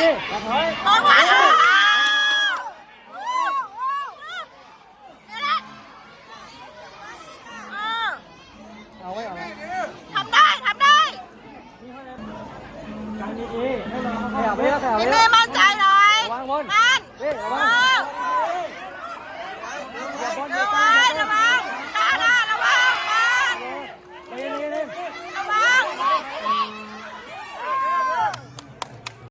ນີ້ ເອົາໄວ້ ເອົາໄວ້ ທຳໄດ້ ທຳໄດ້ ກັນດີໆ ໃຫ້ລະວັງ ຂະຫຍັບໄປເລີຍ ຂະຫຍັບໄປເລີຍ ມີແມ່ໝັ້ນໃຈຫຼາຍ ວາງບົນ ໝັ້ນ ເອີ ລະວັງ